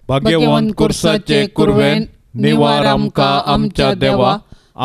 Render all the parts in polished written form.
भाग्यवंत कुर्साचे कुरवेन निवार आमकां आमच्या देवा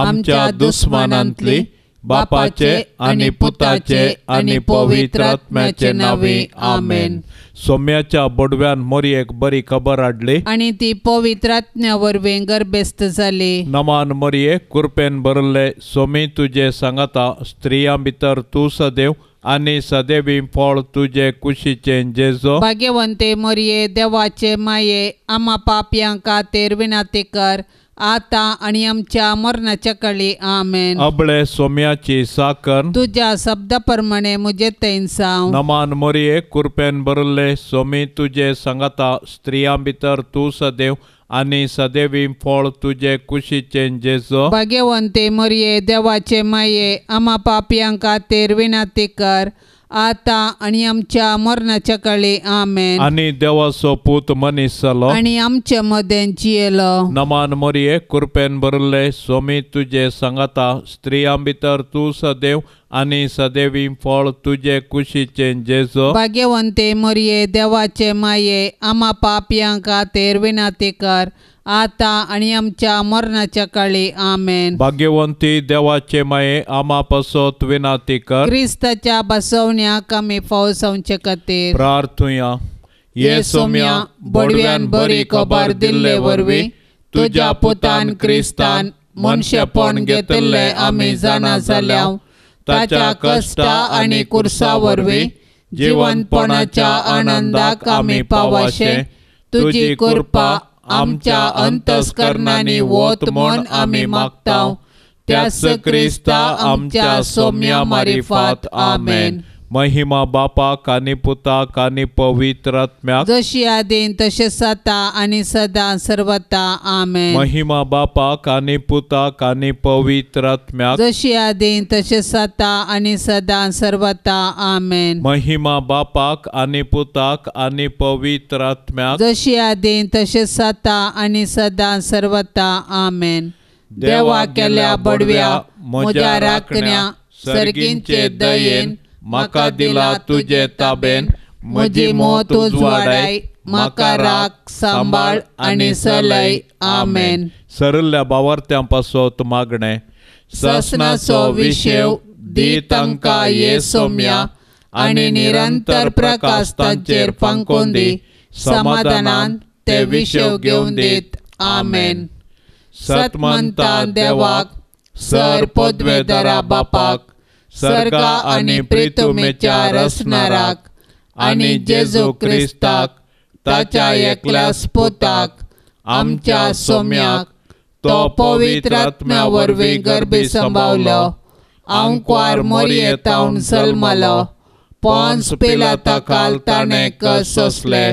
आमच्या दुस्मानांतली बापाचे आनी पुताचे आनी पवित्र आत्म्याचे नांवी आमेन. सोम्याच्या बोडव्यान मोरयेक बरी खबर हाडली आनी ती पवित्र आत्म्या वरवीं गर्भेस्त जाली. नमान मोरये कुरपेन भरले सोमी तुजे सांगाता स्त्रियां भितर तूं सदैव आनी सदैवी फळ तुजे कुशीचें जेजो. भाग्यवंते मोरये देवाचे माये आमा पापयां खातीर विनंती कर आतां आनी आमच्या मरणाच्या काळी आमेन. अबळे सोम्याची साकर तुज्या शब्दा प्रमाणे म्हजे थंय जावं. नमान मोरये कुरपेन भरले सोमी तुजे सांगाता स्त्रियां भितर तूं सदैव आनी सदैवी फळ तुजे कुशीचें जेजो. भाग्यवंते मोरये देवाचे माये आमा पापयां खातीर विनंती कर आतां आनी आमच्या मरणाच्या काळी आमेन. आनी देवाचो पूत मनीस जालो आनी आमचे मदें जियेलो. नमान मोरये कुरपेन भरले सोमी तुजे सांगाता स्त्रियां भितर तूं सदैव आनी सदैवी फळ तुजे कुशीचें जेजो. भाग्यवंते मोरये देवाचे माये आमा पापयां खातीर विनंती कर आतां आनी आमच्या मरणाच्या काळी आमेन. भाग्यवंती देवाचे माये आमा पासत विनंती कर. क्रिस्ताच्या बसवण्याक आमी फाव जावचे खातीर प्रार्थुया. ये सोम्या बोडव्यान बरी खबर दिल्ले वरवीं तुज्या पुतान क्रिस्तान मनशेपण घेतिल्लें आमी जाणा जाल्या. ताच्या कश्टा आनी कुर्सा वरवीं जिवनपणाच्या आनंदाक आमी पावाशे तुजी कृपा आमच्या अंतस्करणांनी वत म्हूण आमी मागता. त्याच क्रिस्ता आमच्या सोम्या मारिफात आमेन. महिमा बापाक आनी पुताक आनी पवित्र आत्म्याक जशी आदीन तशें आतां आनी सदां सर्वता आमेन. महिमा बापाक आनी पुताक आनी पवित्र आत्म्याक जशी आदीन तशें आतां आनी सदां सर्वता आमेन. महिमा बापाक आनी पुताक आनी पवित्र आत्म्याक जशी आदीन तशें आतां आनी सदां सर्वता आमेन. देवा केल्या बडव्या म्हज्या राखण्या सर्गींचे दयेन म्हाका दिला तुजे ताबेन म्हजी मोत उजवाडाय म्हाका राख सांबाळ आनी सलय आमेन. सरल्या बावर्त्यां पासत मागणें. ससनाचो विशेव दी तांकां ये सोम्या आनी निरंतर प्रकाश तांचेर फांकोवन दी समाधानान ते विशेव घेवन दीत आमेन. सतमंता देवाक सर पदवेदारा बापाक सर्गा आनी प्रितुमेच्या रचणाराक आनी जेजू क्रिस्ताक ताच्या एकल्याच पुताक आमच्या सोम्याक तो पवित्र आत्म्या वरवीं गर्भी संभावलो आंकवार मोरये तावन जल्मलो पोन्स पिलाता काल ताणें कस सोंसले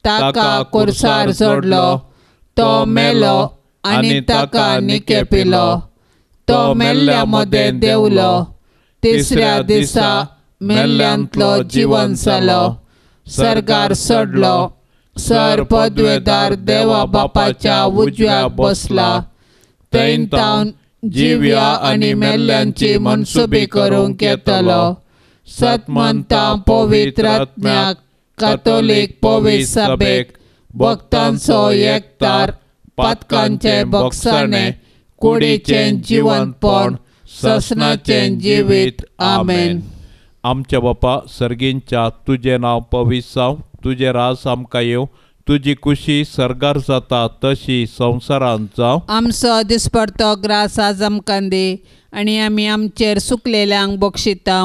ताका कुर्सार जोडलो तो मेलो आनी ताका निके पिलो तो मेल्ल्या मदें देंवलो तिसऱ्या दिसा मेल्ल्यांतलो जिवन जालो सर्गार चडलो सर पदवेदार देवा बापाच्या उजव्याक बसला थंय तावन जिव्या आनी मेल्ल्यांची मनसुबी करूंक येतलो. सतमंता पवित्र आत्म्याक कातोलीक पवित्र सभेक भक्तांचो एकतार पातकांचे बक्षाणे कुडीचें जिवनपण ससनाचें जिवीत आमेन. आमच्या बापा सर्गींच्या तुजें नांव पवित्र जावं, तुजें राज आमकां येवं, तुजी कुशी सर्गार जाता तशी संवसारांत जावं. आमचो दिसपडतो ग्रास आज आमकां दी आनी आमी आमचेर सुकलेल्यांक बक्षिता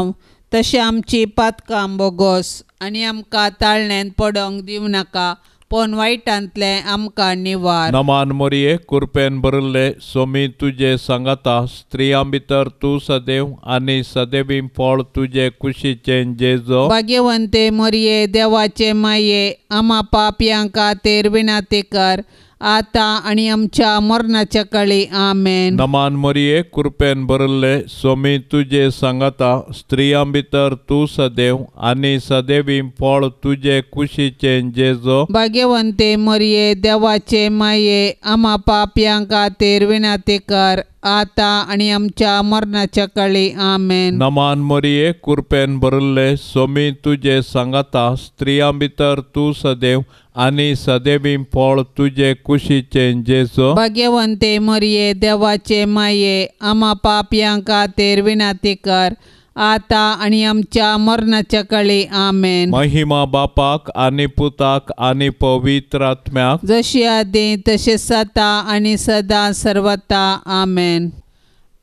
तशें आमची पातकां बोगोस आनी आमकां ताळण्यांत पडोंक दिवं नाका पूण वायटांतलें आमकां निवार. नमान मोरये कुरपेन भरिल्ले सोमी तुजे सांगाता स्त्रियां भितर तूं सदैव आनी सदैवी फळ तुजे कुशीचें जेजो. भाग्यवंते मोरये देवाचे माये आमा पापयां खातीर विनंती कर आतां आनी आमच्या मरणाच्या काळी आमेन. नमान मोरये कुरपेन भरिल्ले सोमी तुजे सांगाता स्त्रियां भितर तूं सदैव आनी सदैवी फळ तुजे कुशीचें जेजो. भाग्यवंते मोरये देवाचे माये आमा पापयां खातीर विनंती कर आतां आनी आमच्या मरणाच्या काळी. आमेन. नमान मरिये, कृपेन भरिल्ले, सोमी तुजे सांगाता, स्त्रियां भितर तूं सदैव आनी सदैवी फळ तुजे कुशीचें जेजू. भाग्यवंते मरिये, देवाचे माये, आमा पापयां खातीर विनंती कर, आतां आनी आमच्या मरणाच्या काळी. आमेन. महिमा बापाक आनी पुताक आनी पवित्र आत्म्याक, जशी आदी तशें सदां आनी सदां सर्वता. आमेन.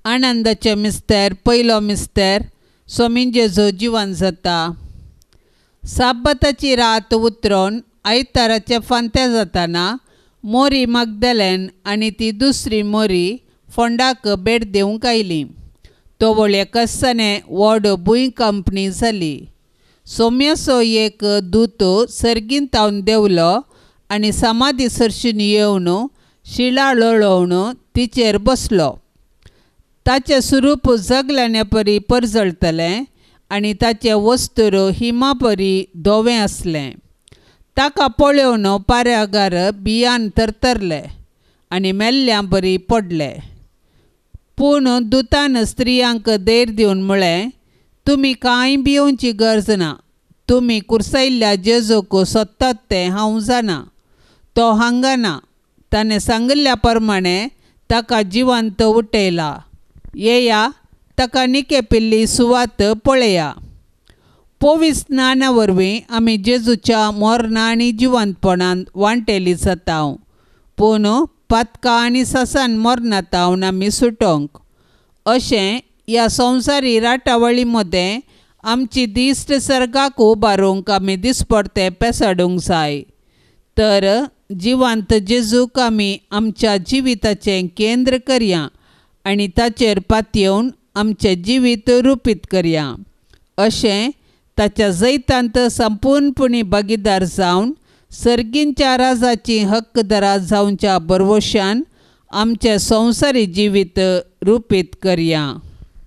आनंदाचे मिस्तेर. पयलो मिस्तेर, स्वामी जेजू जिवन जाता. साब्बाताची रात उतरून आयताराचे फांत्या जाताना मोरी मागदलेन आनी ती दुसरी मोरी फोंडाक भेट दिवंक आयली. तवळ एकसाने व्हड भूंय कंपनी जाली. सोम्याचो एक दूत सर्गींत तावन देंवलो आनी समाधी सरशीन येवन शिळा लोळोवन तिचेर बसलो. ताचें स्वरूप जगल्याने परी परजळतलें आनी ताचें वस्तूर हिमा परी धवें आसलें. ताका पळोवन पाऱ्यागार बियान थरथरले आनी मेल्ल्यां परी पडले. पूण दुतान स्त्रियांक धैर्य दिवन म्हळें, तुमी कांय भियोवची गरज ना. तुमी कुर्सायल्ल्या जेजूक सोदतात तें हांव जाणा. तो हांगा ना. ताणें सांगिल्ल्या प्रमाणें ताका जिवंत उठयला. येया, ताका निकेपिल्ली सुवात पळया. पवित्र स्नाना वरवीं आमी जेजूच्या मरणा आनी जिवंतपणांत वांटेली जाता. पूण पातकां आनी ससान मरणातावन आमी सुटोंक. अशें ह्या संवसारी राटावळी मदें आमची दिश्ट सर्गाक उबारूंक आमी दिसपडते पेसाडूंक जाय. तर जिवंत जेजूक आमी आमच्या जिविताचें केंद्र करया आनी ताचेर पातयेवन आमचें जिवीत रुपीत करया. अशें ताच्या जैतांत संपूर्णपणी भागीदार जावन सर्गींच्या राजाची हक्कदारा जावच्या भरवशान आमचें संवसारी जिवीत रुपीत करया.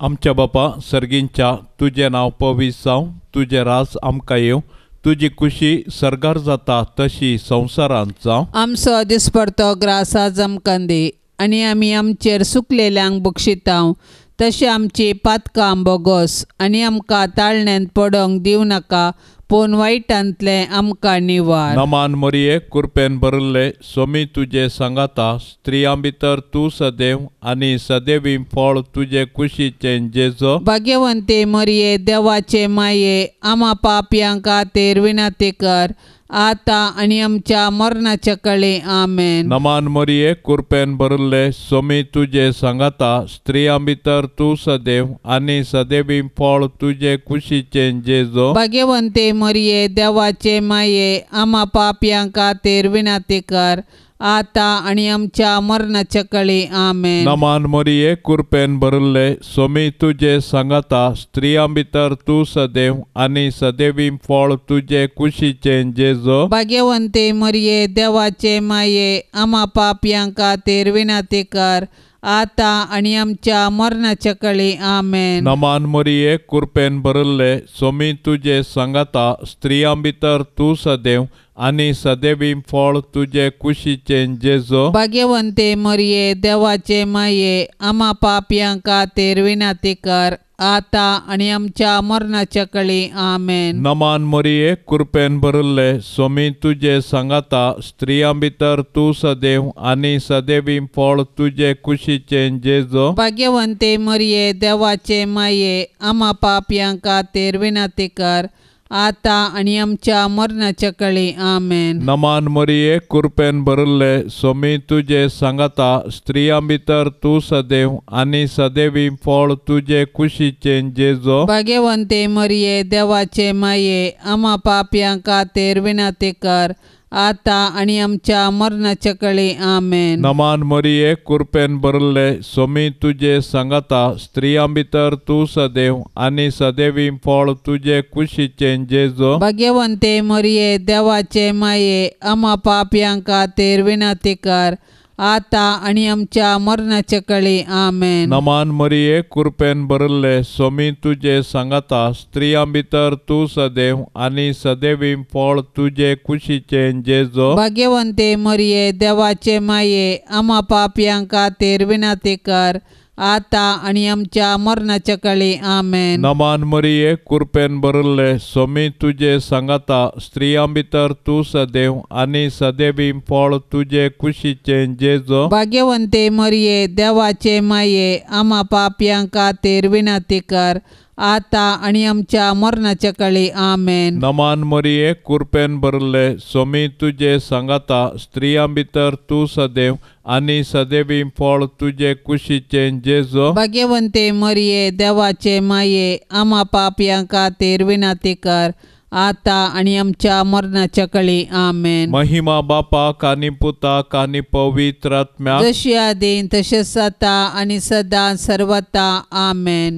आमच्या बापा सर्गींच्या, तुजें नांव पवित्र जावं, तुजें राज आमकां येवं, तुजी खुशी सर्गार जाता तशी संवसारांत जावं. आमचो दिसपडतो ग्रास आज आमकां दी आनी आमी आमचेर सुकलेल्यांक बक्षितांव तशें आमची पातकां बोगोस आनी आमकां ताळण्यांत पडोंक दिवं नाका, पूण वायटांतलें आमकां निवार. नमान मरिये, कृपेन भरिल्ले, सोमी तुजे सांगाता, स्त्रियां भितर तूं सदैव आनी सदैवी फळ तुजे कुशीचें जेजू. भाग्यवंते मरिये, देवाचे माये, आमा पापयां खातीर विनंती कर, आतां आनी आमच्या मरणाच्या काळी. आमेन. नमान मरिये, कृपेन भरिल्ले, सोमी तुजे सांगाता, स्त्रियां भितर तूं सदैव आनी सदैवी फळ तुजे कुशीचें जेजू. भाग्यवंते मरिये, देवाचे माये, आमा पापयां खातीर विनंती कर, आतां आनी आमच्या मरणाच्या काळी. आमेन. नमान मरिये, कृपेन भरिल्ले, सोमी तुजे सांगाता, स्त्रियां भितर तूं सदैव आनी सदैवी फळ तुजे कुशीचें जेजू. भाग्यवंते मरिये, देवाचे माये, आमा पापयां खातीर विनंती कर, आतां आनी आमच्या मरणाच्या काळी. आमेन. नमान मरिये, कृपेन भरिल्ले, सोमी तुजे सांगाता, स्त्रियां भितर तूं सदैव आनी सदैवी फळ तुजे कुशीचें जेजू. भाग्यवंते मरिये, देवाचे माये, आमा पापयां खातीर विनंती कर, आतां आनी आमच्या मरणाच्या काळी. आमेन. नमान मरिये, कृपेन भरिल्ले, सोमी तुजे सांगाता, स्त्रियां भितर तूं सदैव आनी सदैवी फळ तुजे कुशीचें जेजू. भाग्यवंते मरिये, देवाचे माये, आमा पापयां खातीर विनंती कर, आतां आनी आमच्या मरणाच्या काळी. आमेन. नमान मरिये, कृपेन भरिल्ले, सोमी तुजे सांगाता, स्त्रियां भितर तूं सदैव आनी सदैवी फळ तुजे कुशीचें जेजू. भाग्यवंते मरिये, देवाचे माये, आमा पापयां खातीर विनंती कर, आतां आनी आमच्या मरणाच्या काळी. आमेन. नमान मरिये, कृपेन भरिल्ले, सोमी तुजे सांगाता, स्त्रियां भितर तूं सदैव आनी सदैवी फळ तुजे कुशीचें जेजू. भाग्यवंते मरिये, देवाचे माये, आमा पापयां खातीर विनंती कर, आतां आनी आमच्या मरणाच्या काळी. आमेन. नमान मरिये, कृपेन भरिल्ले, सोमी तुजे सांगाता, स्त्रियां भितर तूं सदैव आनी सदैवी फळ तुजे कुशीचें जेजू. भाग्यवंते मरिये, देवाचे माये, आमा पापयां खातीर विनंती कर, आतां आनी आमच्या मरणाच्या काळी. आमेन. नमान मरिये, कृपेन भरिल्ले, स्वामी तुजे सांगाता, स्त्रियां भितर तूं सदैव आनी सदैवी फळ तुजे कुशीचें जेजो. भाग्यवंते मरिये, देवाचे माये, आमा पापयां खातीर विनंती कर, आतां आनी आमच्या मरणाच्या काळी. आमेन. नमान मरिये, कृपेन भरिल्ले, स्वामी तुजे सांगाता, स्त्रियां भितर तूं सदैव आनी सदैवी फळ तुजे कुशीचें जेजो. भाग्यवंते मरिये, देवाचे माये, आमा पापयां खातीर विनंती कर, आतां आनी आमच्या मरणाच्या काळी. आमेन. महिमा बापाक आनी पुताक आनी पवित्र आत्म्याक, जशी आदीं तशेंच आतां आनी सदां सर्वता. आमेन.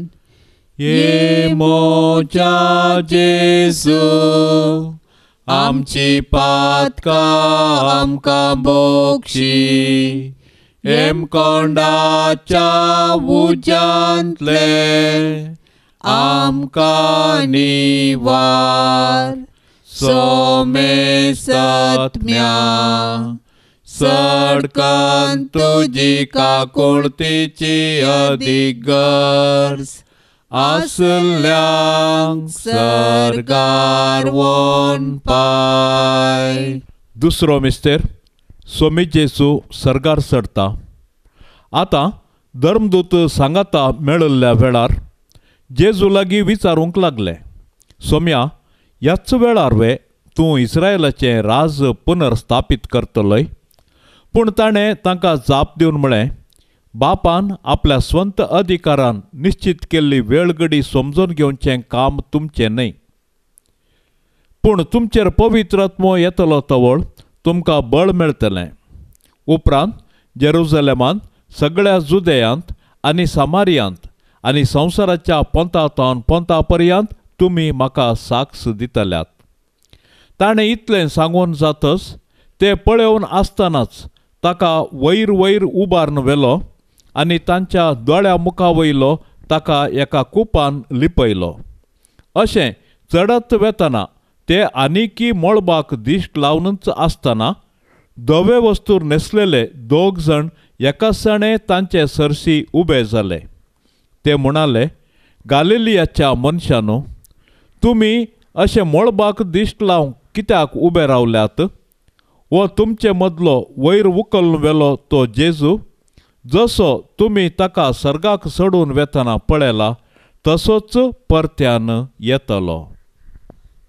ये मोजा जेजू, आमची पातकां आमकां बोक्षी, हेमकोंडाच्या उज्यांतले आमकां निवार. सोमेसत्म्या सडकन तुजी काकुळतीची अदीक गरज आसल्यांक सर्गार वोन पाय. दुसरो मिस्तेर, स्वामी जेजू सर्गार चडता. आतां धर्मदूत सांगाता मेळिल्ल्या वेळार जेजू लागीं विचारूंक लागले, सोम्या, ह्याच वेळार वे तूं इस्रायलाचें राज पुनर्स्थापीत करतलोय? पूण ताणें तांकां जाप दिवन म्हळें, बापान आपल्या स्वंत अधिकारान निश्चित केल्ली वेळगडी समजून घेवचें काम तुमचें न्हय, पूण तुमचेर पवित्र आत्मो येतलो तवळ तुमकां बळ मेळटलें. उपरांत जेरुजलेमांत, सगळ्या जुदेयांत आनी सामारियांत आनी संवसाराच्या पोंता तावन पोंता पर्यंत तुमी म्हाका साक्ष दितल्यात. ताणें इतलें सांगून जातच ते पळोवन आसतनाच ताका वयर वयर उबारून व्हेलो आनी तांच्या दोळ्या मुखा वयलो ताका एका कुपान लिपयलो. अशें चडत वेतना ते आनीकी मळबाक दिश्ट लावनच आसतना धवे वस्तूर न्हेसलेले दोग जाण एकासाणे तांचे सरशी उबे जाले. ते म्हणाले, गालिलियाच्या मनशानो, तुमी अशें मळबाक दिश्ट लावंक कित्याक उबे रावल्यात? हो तुमचे मदलो वयर उखलून व्हेलो तो जेजू, जसो तुमी ताका सर्गाक चडून वेतना पळयला तसोच परत्यान येतलो.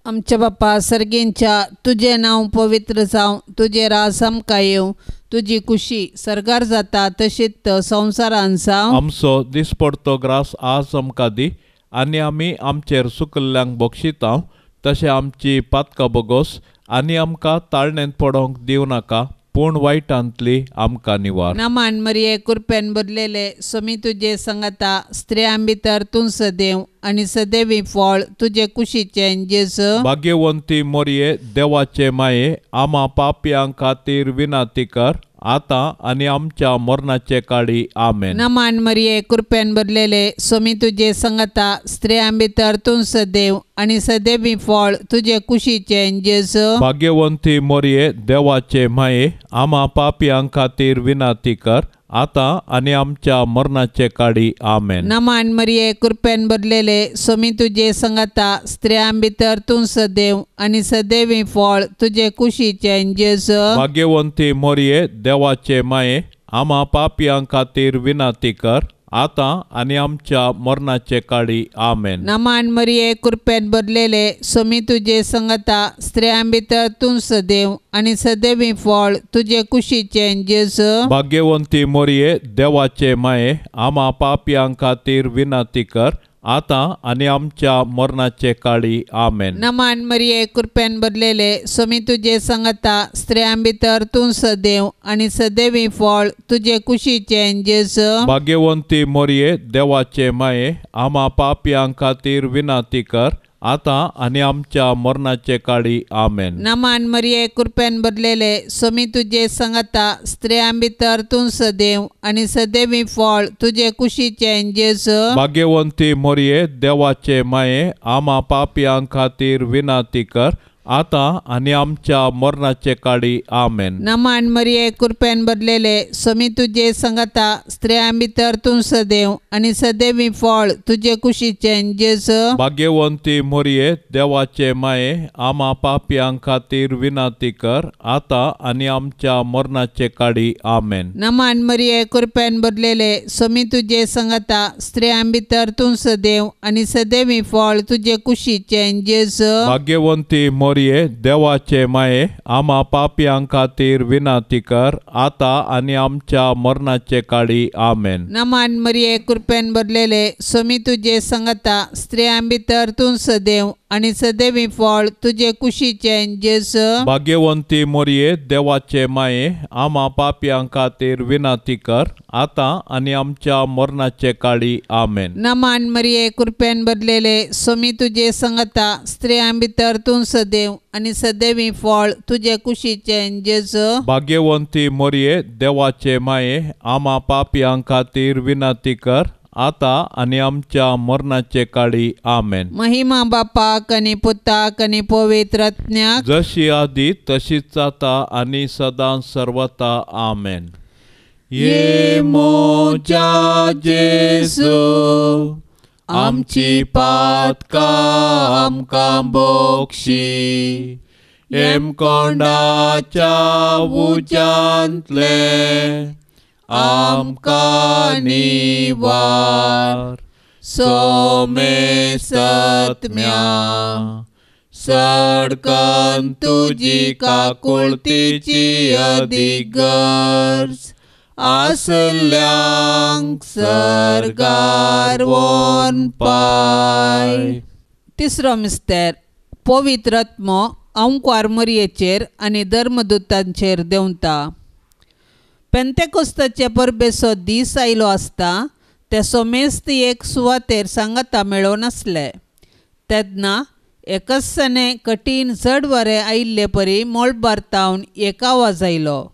आमच्या बापा सर्गेंच्या, तुजें नांव पवित्र जावं, तुजें राज आमकां येवं, तुजी कुशी सर्गार जाता तशीच संवसारान जावं. आमचो दिसपडतो ग्रास आज आमकां दी, आनी आमी आमचेर सुकल्ल्यांक बक्षिता तशें आमची पातकां बोगोस, आनी आमकां ताळणेंत पडोवंक दिवं नाका, पूण वायटांतली आमकां निवार. नमान मरिये, कृपेन भरलेले, स्वामी तुजे सांगाता, स्त्रियां भितर तूं सदैव आनी सदैवी फळ तुजे कुशीचें जेजू. भाग्यवंती मरिये, देवाचे माये, आमा पापयां खातीर विनंती कर, आतां आनी आमच्या मरणाचे काळी. आमेन. नमान मरिये, कृपेन भरलेले, स्वामी तुजे सांगाता, स्त्रियां भितर तूं सदैव आनी सदैवी फळ तुजे कुशीचें जेजू. भाग्यवंती मरिये, देवाचे माये, आमा पापयां खातीर विनंती कर, आतां आनी आमच्या मरणाचे काळी. आमेन. नमान मरिये, कृपेन भरलेले, स्वामी तुजे सांगाता, स्त्रियां भितर तूं सदैव आनी सदैवी फळ तुजे कुशीचें जेजू. भाग्यवंती मरिये, देवाचे माये, आमा पापयां खातीर विनंती कर, आतां आनी आमच्या मरणाचे काळी. आमेन. नमान मरिये, कृपेन भरलेले, स्वामी तुजे सांगाता, स्त्रियां भितर तूं सदैव आनी सदैवी फळ तुजे कुशीचें जेजू. भाग्यवंती मरिये, देवाचे माये, आमा पापयां खातीर विनंती कर, आतां आनी आमच्या मरणाचे काळी. आमेन. नमान मरिये, कृपेन भरलेले, स्वामी तुजे सांगाता, स्त्रियां भितर तूं सदैव आनी सदैवी फळ तुजे कुशीचें जेजू. भाग्यवंती मरिये, देवाचे माये, आमा पापयां खातीर विनंती कर, आतां आनी आमच्या मरणाचे काळी. आमेन. नमान मरिये, कृपेन भरलेले, स्वामी तुजे सांगाता, स्त्रियां भितर तूं सदैव आनी सदैवी फळ तुजे कुशीचें जेजू. भाग्यवंती मरिये, देवाचे माये, आमा पापयां खातीर विनंती कर, आतां आनी आमच्या मरणाचे काळी आमेन. नमान मरिये कृपेन भरलेले स्वामी तुजे संगता, स्त्रियां भितर तूं सदैव आनी सदैवी फळ तुजे कुशीचें जेजू. भाग्यवंती मरिये देवाचे माये, आमा पापयां खातीर विनंती कर, आतां आनी आमच्या मरणाचे काळी आमेन. नमान मरिये कृपेन भरलेले स्वामी तुजे संगता, स्त्रियां भितर तूं सदैव आनी सदैवी फळ तुजे कुशीचें जेजू. भाग्यवंती मरिये देवाचे माये, आमा पापयां खातीर विनंती कर, आतां आनी आमच्या मरणाचे काळी आमेन. नमान मरिये कृपेन भरलेले स्वामी तुजे संगता, स्त्रियां भितर तूं सदैव आनी सदैवी फळ तुजे कुशीचें जेजू. भाग्यवंती मरिये देवाचे माये, आमा पापयां खातीर विनंती कर, आतां आनी आमच्या मरणाचे काळी आमेन. नमान मरिये कृपेन भरलेले स्वामी तुजे संगता, स्त्रियां भितर तूं सदैव आनी सदैवी फळ तुजे कुशीचें जेजू. भाग्यवंती मरिये देवाचे माये, आमा पापयां खातीर विनंती कर, आतां आनी आमच्या मरणाचे काळी आमेन. महिमा बापाक आनी पुताक आनी पवित्र आत्म्याक, जशी आदी तशीच आतां आनी सदां सर्वता आमेन. ये मोजा जेजू, आमची पातकां आमकां बोक्षी, हेमकोंडाच्या उज्यांतले आमकां निवार. सोमे सत्म्या सडकन तुजी काकुळतीची अदीक गरज आसल्यांक सर्गार वोन पाय. तिसरो मिस्तेर पवित्र आत्मो अंकवार मरयेचेर आनी धर्मदूतांचेर देंवता. पेंतेकोस्ताचे परबेचो दीस आयलो आसता ते सोमेस्त एक सुवातेर सांगाता मेळोवन आसले. तेन्ना एकसाने कठीण चड वारें आयिल्ले परी मळबार तावन एक आवाज आयलो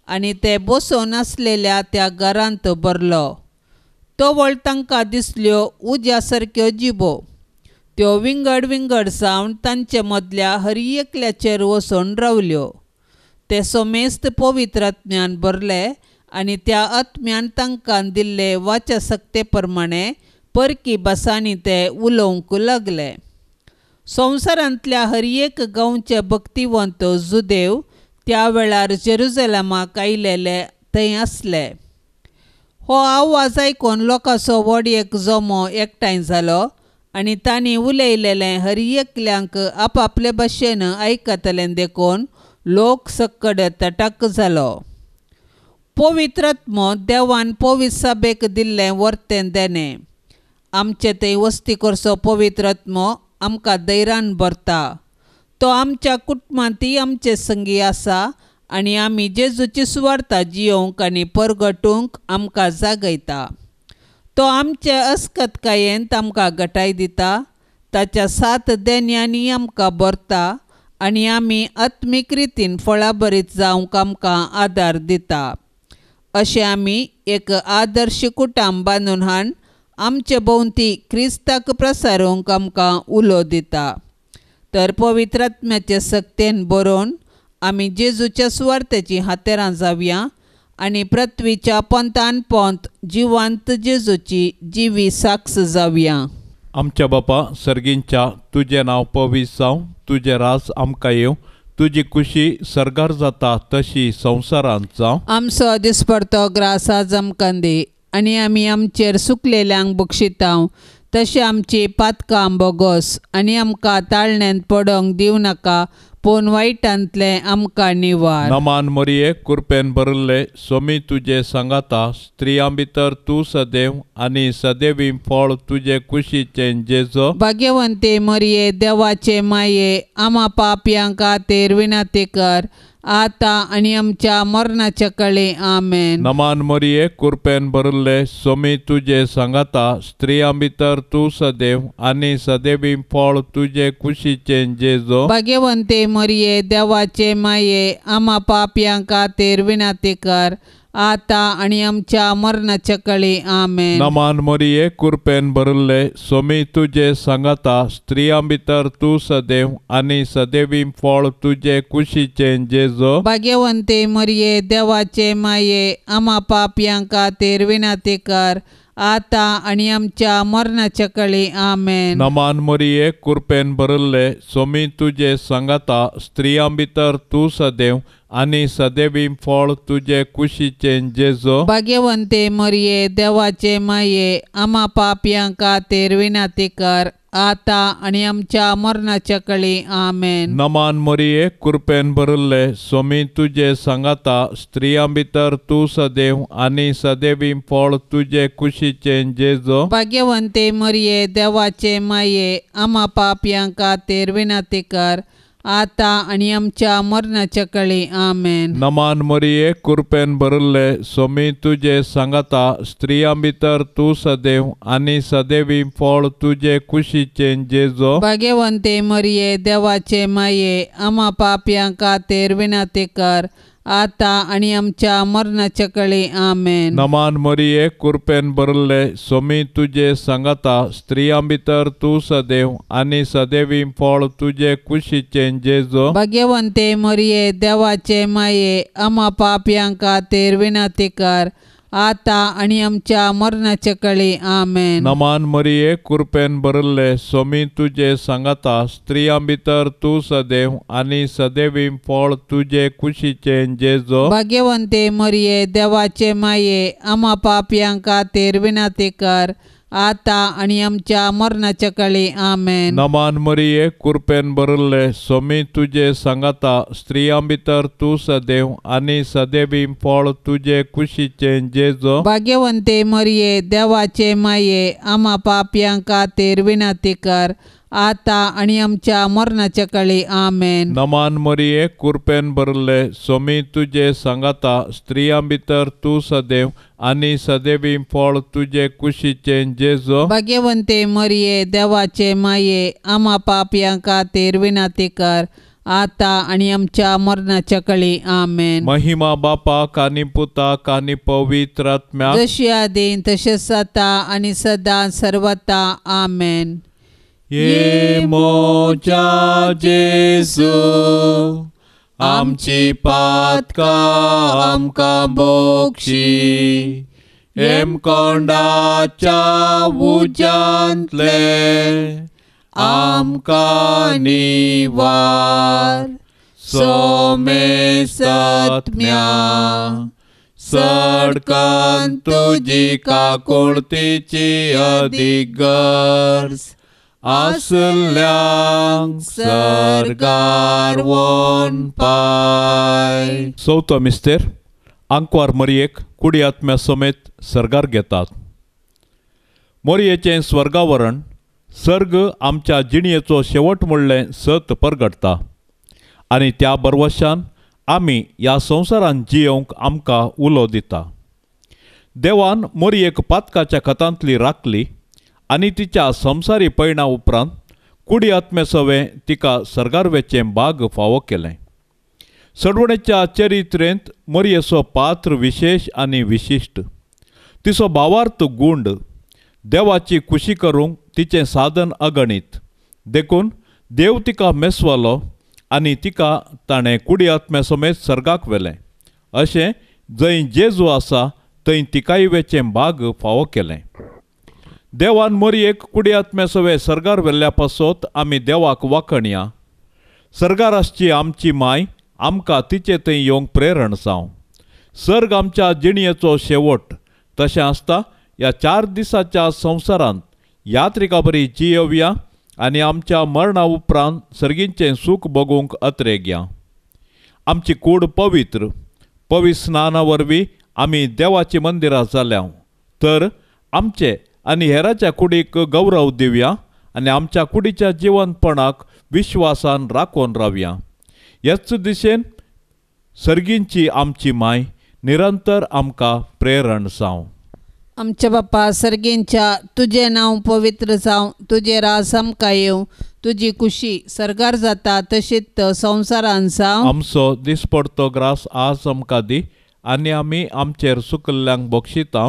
आनी ते बसोवन आसलेल्या त्या घरांत भरलो. तवळ तांकां दिसल्यो उज्या सारक्यो जिबो, त्यो विंगड विंगड जावन तांचे मदल्या हर एकल्याचेर वचून रावल्यो. ते सोमेस्त पवित्र आत्म्यान भरले आनी त्या आत्म्यान तांकां दिल्ले वाचा सक्ते प्रमाणे परकी भासांनी ते उलोवंक लागले. संवसारांतल्या हर एक गांवचे भक्तिवंत जुदेव त्या वेळार जेरुजलमाक आयलेले थंय आसले. हो आवाज आयकून लोकांचो व्हड एक जमो एकठांय जालो आनी तांणी उलयलेलें हर एकल्यांक आपापले भाशेन आयकतलें देखून लोक सक्कड तटक जालो. पवित्र आत्मो देवान पवित्र सभेक दिल्लें वर्तें देणें. आमचे थंय वस्ती करचो पवित्र आत्मो आमकां धैर्यान भरता. तो आमच्या कुटुंबांतय आमचे संगी आसा आनी आमी जेजूची सुवार्ता जियोवंक आनी परगटूंक आमकां जागयता. तो आमचे अस्कतकायेंत आमकां गटाय दिता, ताच्या सात देण्यांनी आमकां भरता आनी आमी आत्मीक रितीन फळाभरीत जावंक आमकां आदार दिता. अशें आमी एक आदर्श कुटुंब बांदून हाडून आमचे भोंवती क्रिस्ताक प्रसारूंक आमकां उलो दिता. तर पवित्र आत्म्याचे सक्तेन बरोवन आमी जेजूच्या सुवार्थेचीं हातेरां जावया आनी पृथ्वीच्या पोंतान पोंत जिवांत जेजूची जिवी साक्ष जावया. आमच्या बापा सर्गींच्या, तुजें नांव पवित्र जावं, तुजें राज आमकां येवं, तुजी खुशी सर्गार जाता तशी संवसारांत जावं. आमचो दिसपडतो ग्रास आज आमकां दी आनी आमी आमचेर सुकलेल्यांक बक्षितांव तशें आमची पातकां बोगोस आनी आमकां ताळण्यांत पडोंक दिवं नाका, पूण वायटांतलें आमकां निवार. नमान मरिये कृपेन भरिल्ले स्वामी तुजे सांगाता, स्त्रियां भितर तूं सदैव आनी सदैवी फळ तुजे कुशीचें जेजो. भाग्यवंती मरिये देवाचे माये, आमा पापयां खातीर विनंती कर आतां आनी आमच्या मरणाच्या कळे. आमेन. नमान मरिये कृपेन भरिल्ले स्वामी तुजे सांगाता, स्त्रियां भितर तूं सदैव आनी सदैवी फळ तुजे कुशीचें जेजो. भाग्यवंती मरिये देवाचे माये, आमा पापयां खातीर विनंती कर आतां आनी आमच्या मरणाच्या कळी. आमेन. नमान मरिये, कृपेन भरिल्ले, स्वामी तुजे सांगाता, स्त्रियां भितर तूं सदैव आनी सदैवी फळ तुजे कुशीचें जेजो. भाग्यवंते मरिये, देवाचे माये, आमा पापयां खातीर विनंती कर, आतां आनी आमच्या मरणाच्या कळी. आमेन. नमान मरिये, कृपेन भरिल्ले, स्वामी तुजे सांगाता, स्त्रियां भितर तूं सदैव आनी सदैवी फळ तुजे कुशीचें जेजो. भाग्यवंते मरिये, देवाचे माये, आमा पापयां खातीर विनंती कर, आतां आनी आमच्या मरणाच्या कळी. आमेन. नमान मरिये, कृपेन भरिल्ले, स्वामी तुजे सांगाता, स्त्रियां भितर तूं सदैव आनी सदैवी फळ तुजे कुशीचें जेजो. भाग्यवंते मरिये, देवाचे माये, आमा पापयां खातीर विनंती कर, आतां आनी आमच्या मरणाच्या कळी. आमेन. नमान मरिये, कृपेन भरिल्ले, स्वामी तुजे सांगाता, स्त्रियां भितर तूं सदैव आनी सदैवी फळ तुजे कुशीचें जेजो. भाग्यवंते मरिये, देवाचे माये, आमा पापयां खातीर विनंती कर, आतां आनी आमच्या मरणाच्या कळी. आमेन. नमान मरिये, कृपेन भरिल्ले, स्वामी तुजे सांगाता, स्त्रियां भितर तूं सदैव आनी सदैवी फळ तुजे कुशीचें जेजो. भाग्यवंते मरिये, देवाचे माये, आमा पापयां खातीर विनंती कर, आतां आनी आमच्या मरणाच्या कळी. आमेन. नमान मरिये, कृपेन भरिल्ले, स्वामी तुजे सांगाता, स्त्रियां भितर तूं सदैव आनी सदैवी फळ तुजे कुशीचें जेजो. भाग्यवंते मरिये, देवाचे माये, आमा पापयां खातीर विनंती कर, आतां आनी आमच्या मरणाच्या कळी. आमेन. नमान मरिये, कृपेन भरिल्ले, स्वामी तुजे सांगाता, स्त्रियां भितर तूं सदैव आनी सदैवी फळ तुजे कुशीचें जेजो. भाग्यवंते मरिये, देवाचे माये, आमा पापयां खातीर विनंती कर, आतां आनी आमच्या मरणाच्या कळी. आमेन. नमान मरिये, कृपेन भरिल्ले, स्वामी तुजे सांगाता, स्त्रियां भितर तूं सदैव आनी सदैवी फळ तुजे कुशीचें जेजो. भाग्यवंते मरिये, देवाचे माये, आमा पापयां खातीर विनंती कर, आतां आनी आमच्या मरणाच्या कळी. आमेन. महिमा बापाक आनी पुताक आनी पवित्र आत्म्याक, जशी आदीं तशेंच आतां आनी सदां सर्वता. आमेन. ये मोजा जेजू, आमची पातकां आमकां बोक्षी, हेमकोंडाच्या उज्यांतले आमकां निवार, सोमेसत्म्या सडकन तुजी काकुळतीची अदीक गरज आसल्यांक सर्गार वोन पाय. चवथो मिस्तेर आंकवार मरियेक कुडी आत्म्या समेत सर्गार घेतात. मोरयेचें स्वर्गावरण सर्ग आमच्या जिणयेचो शेवट म्हणलें सत परगटता आनी त्या बरवशान आमी ह्या संवसारान जियोवंक आमकां उलो दिता. देवान मोरयेक पातकाच्या खतांतली राखली आनी तिच्या संवसारी पयणा उपरांत कुडी आत्मे सवें तिका सर्गार वेचें बाग फावो केलें. सडवणेच्या चरित्रेंत मोरयेचो पात्र विशेश आनी विशिश्ट. तिचो भावार्थ गुंड, देवाची खुशी करूंक तिचें साधन अगणीत, देखून देव तिका मेसवालो आनी तिका ताणें कुडी आत्म्या समेत सर्गाक व्हेलें. अशें जंय जेजू आसा थंय तिकाय वेचें बाग फावो केलें. देवान मोरयेक कुडी आत्म्या सवें सर्गार व्हेल्ल्या पासत आमी देवाक वाखणया. सर्गार आसची आमची माय आमकां तिचे थंय येवंक प्रेरण जावं. सर्ग आमच्या जिणयेचो शेवट. तशें आसता ह्या 4 दिसाच्या संवसारांत यात्रिका बरी जियोवया आनी आमच्या मरणा उपरांत सर्गींचें सूख भोगूंक अत्रेगया. आमची कूड पवित्र पवित्र स्नाना वरवीं आमी देवाची मंदिरां जाल्या तर आमचे आनी हेराच्या कुडीक गौरव दिवया आनी आमच्या कुडीच्या जिवंतपणाक विश्वासान राखून रावया. ह्याच दिशेन सर्गींची आमची माय निरंतर आमकां प्रेरण जावं. आमच्या बापा सर्गींच्या, तुजें नांव पवित्र जावं, तुजें राज आमकां येवं, तुजी खुशी सर्गार जाता तशीच संवसारान जावं. आमचो दिसपडतो ग्रास आज आमकां दी आनी आमी आमचेर सुकल्ल्यांक बक्षिता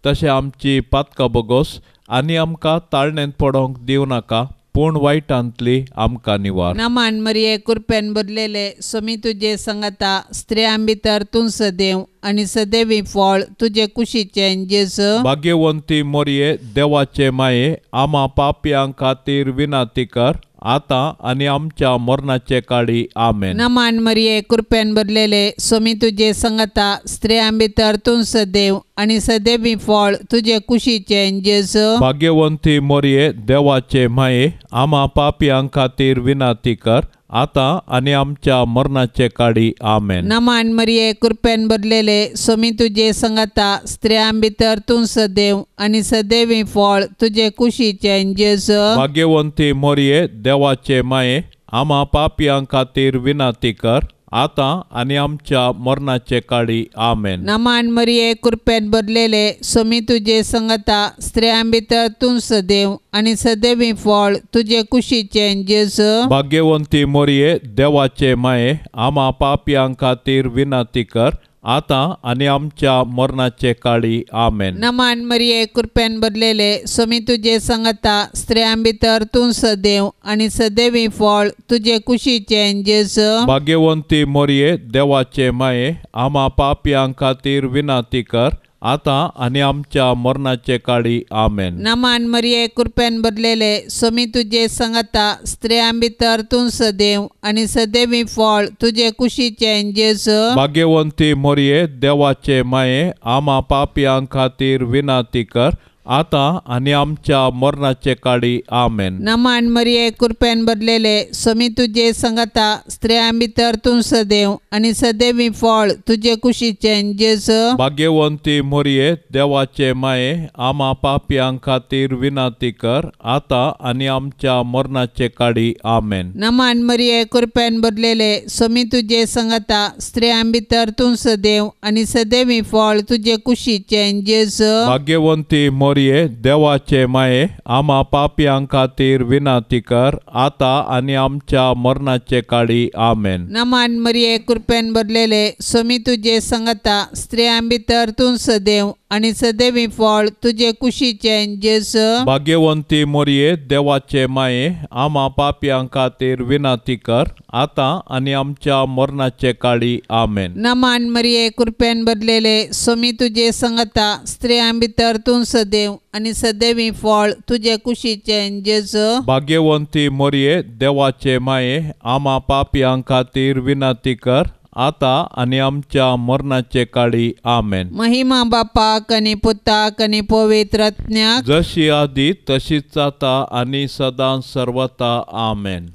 तशें आमची पातकां बोगोस आनी आमकां ताळणेंत पडोवंक दिवं नाका पूण वायटांतली आमकां निवार. नमान मरिये कृपेन भरलेले स्वामी तुजे संगता स्त्रियां भितर तूं सदैव आनी सदैवी फळ तुजे कुशीचें जेजू. भाग्यवंती मोरये देवाचे माये आमा पापयां खातीर विनंती कर आतां आनी आमच्या मरणाचे काळी. आमेन. नमान मरिये कृपेन भरलेले स्वामी तुजे संगता स्त्रियां भितर तूं सदैव आनी सदैवी फळ तुजे कुशीचें जेजू. भाग्यवंती मोरये देवाचे माये आमा पापयां खातीर विनंती कर आतां आनी आमच्या मरणाचे काळी. आमेन. नमान मरिये कृपेन भरलेले स्वामी तुजे संगता स्त्रियां भितर तूं सदैव आनी सदैवी फळ तुजे कुशीचें जेजू. भाग्यवंती मोरये देवाचे माये आमा पापयां खातीर विनंती कर आतां आनी आमच्या मरणाचे काळी. आमेन. नमान मरिये कृपेन भरलेले स्वामी तुजे संगता स्त्रियां भितर तूं सदैव आनी सदैवी फळ तुजे कुशीचें जेजू. भाग्यवंती मोरये देवाचे माये आमा पापयां खातीर विनंती कर आतां आनी आमच्या मरणाचे काळी. आमेन. नमान मरिये कृपेन भरलेले स्वामी तुजे संगता स्त्रियां भितर तूं सदैव आनी सदैवी फळ तुजे कुशीचें जेजू. भाग्यवंती मोरये देवाचे माये आमा पापयां खातीर विनंती कर आतां आनी आमच्या मरणाचे काळी. आमेन. नमान मरिये कृपेन भरलेले स्वामी तुजे संगता स्त्रियां भितर तूं सदैव आनी सदैवी फळ तुजे कुशीचें जेजू. भाग्यवंती मोरये देवाचे माये आमा पापयां खातीर विनंती कर आतां आनी आमच्या मरणाचे काळी. आमेन. नमान मरिये कृपेन भरलेले स्वामी तुजे संगता स्त्रियां भितर तूं सदैव आनी सदैवी फळ तुजे कुशीचें जेजू. भाग्यवंती मोरये देवाचे माये आमा पापयां खातीर विनंती कर आतां आनी आमच्या मरणाचे काळी. आमेन. नमान मरिये कृपेन भरलेले स्वामी तुजे संगता स्त्रियां भितर तूं सदैव आनी सदैवी फळ तुजे कुशीचें जेजू. भाग्यवंती मोरये देवाचे माये आमा पापयां खातीर विनंती कर आतां आनी आमच्या मरणाचे काळी. आमेन. नमान मरिये कृपेन भरलेले स्वामी तुजे संगता स्त्रियां भितर तूं सदैव आनी सदैवी फळ तुजे कुशीचें जेजू. भाग्यवंती मोरये देवाचे माये आमा पापयां खातीर विनंती कर आतां आनी आमच्या मरणाचे काळी. आमेन. नमान मरिये कृपेन भरलेले स्वामी तुजे संगता स्त्रियां भितर तूं सदैव आनी सदैवी फळ तुजे कुशीचें जेजू. भाग्यवंती मोरये देवाचे माये आमा पापयां खातीर विनंती कर आतां आनी आमच्या मरणाचे काळी. आमेन. महिमा बापाक आनी पुताक आनी पवित्र आत्म्याक, जशी आदी तशीच आतां आनी सदां सर्वता. आमेन.